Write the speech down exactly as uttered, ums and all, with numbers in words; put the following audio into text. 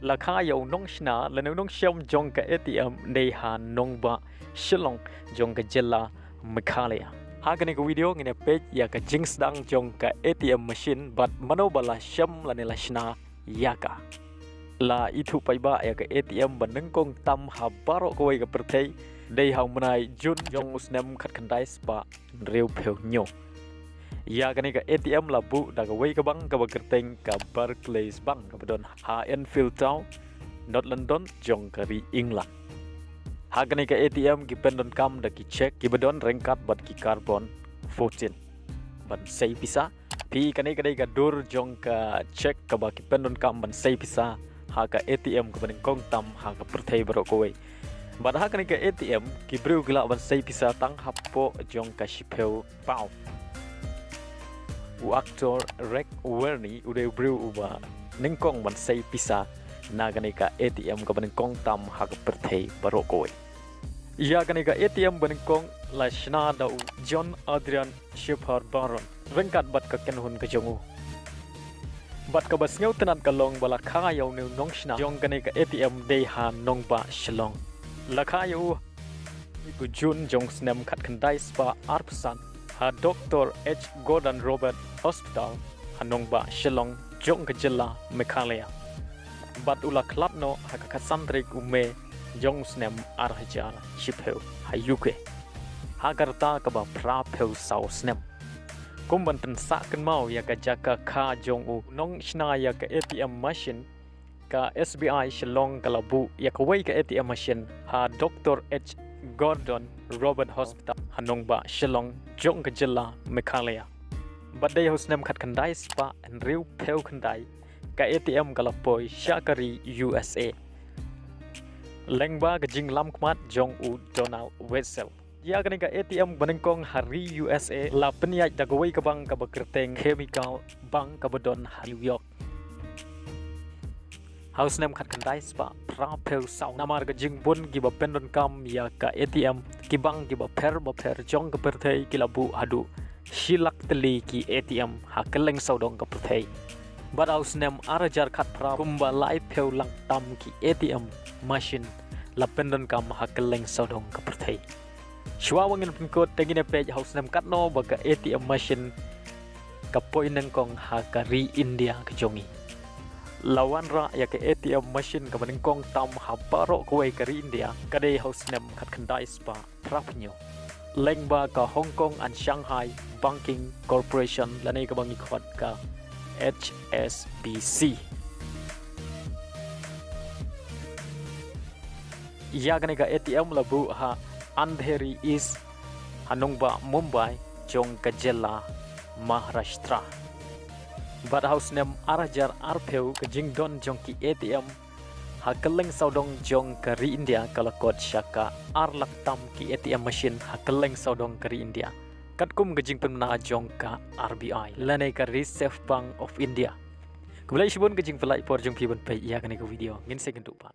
La kha ïa u nongshna lane u nongshem jong ka A T M dei ha nongbah Shillong jong ka jylla Meghalaya. Ha kane ka video ngin ïa peit ïa ka jingsdang jong ka A T M machine bad mano ba la shem lane la shna ïa ka. La ithuh paidbah ïa ka A T M ba nyngkong tam ha baroh kawei ka pyrthei dei ha u bnai June jong u snem khatkhyndai spah hynriewphew hynñiew. Ïa kane ka A T M la buh da kawei ka bank kaba kyrteng ka Barclays Bank kaba don ha Enfield Town, North London jong ka ri England. Ha kane ka A T M ki pyndonkam da ki cheque kiba don ryngkat bad ki carbon fourteen ban sei pisa. Phi, kane ka dei ka dur jong ka cheque kaba ki pyndonkam ban sei pisa ha ka A T M kaba nyngkong tam ha ka pyrthei baroh kawei. Bad ha kane ka A T M ki briew ki lah ban sei pisa tang hapoh jong ka shiphew pound. U actor Rick Warney u dei u briew uba nyngkong ban sei pisa na kane ka A T M kaba nyngkong tam ha ka pyrthei baroh kawei. Ïa kane ka A T M ba nyngkong la shna da u John Adrian Shepherd Barron ryngkat bad ka kynhun ka jong u. Bad kaba sngewtynnat ka long ba la kha ïa une u nongshna jong kane ka A T M dei ha nongbah Shillong. La kha ïa u u June jong u snem khatkhyndai spah arphew san ha Doctor H Gordon Roberts Hospital ha nongbah Shillong jong ka jylla Meghalaya. Bad u la khlad noh ha ka khatsan tarik u May jong u snem ar hajar shiphew ha U K, ha ka rta kaba phraphew saw snem. Kum ban pynsah kynmaw ïa ka jaka kha jong u nongshna ïa ka A T M machine, ka S B I Shillong ka la buh ïa kawei ka A T M machine ha Doctor H Gordon Roberts Hospital ha nongbah Shillong jong ka jylla Meghalaya. Bad dei ha u snem khatkhyndai spah hynriewphew khyndai ka A T M ka la poi sha ka ri U S A lyngba ka jinglamkhmat jong u Donald Wetzel. Ïa kane ka A T M ba nyngkong ha ri U S A la pynïaid da kawei ka bank kaba kyrteng Chemical Bank kaba don ha New York. Ha u snem khatkhyndai spah phraphew saw, namar ka jingbun kiba pyndonkam ïa ka A T M, ki bank kiba pher bapher jong ka pyrthei ki la buh haduh shi lak tylli ki A T M ha kylleng sawdong ka pyrthei. Bad ha u snem ar hajar khatphra kumba laiphew lak tam ki A T M machine la pyndonkam ha kylleng sawdong ka pyrthei. Shuwa ba ngin pynkut, te ngin ïa peit ha u snem katno ba ka A T M machine ka poi nyngkong ha ka ri India ka jong ngi. La wanrah ïa ka A T M machine kaba nyngkong tam ha baroh kawei ka ri India ka dei ha u snem khatkhyndai spah phraphew hynñiew lyngba ka Hong Kong and Shanghai Banking Corporation lane kaba ngi khot ka H S B C. Ïa kane ka A T M la buh ha Andheri East ha nongbah Mumbai jong ka jylla Maharashtra. Bad ha u snem ar hajar arphew ka jingdon jong ki A T M ha kylleng sawdong jong ka ri India ka la kot sha ka ar lak tam ki A T M machine ha kylleng sawdong ka ri India, katkum ka jingpynbna jong ka R B I lane ka Reserve Bank of India. Khublei shibun ka jingpynlait por jong phi ban peit ïa kane ka video. Ngin sa ïakynduh pat.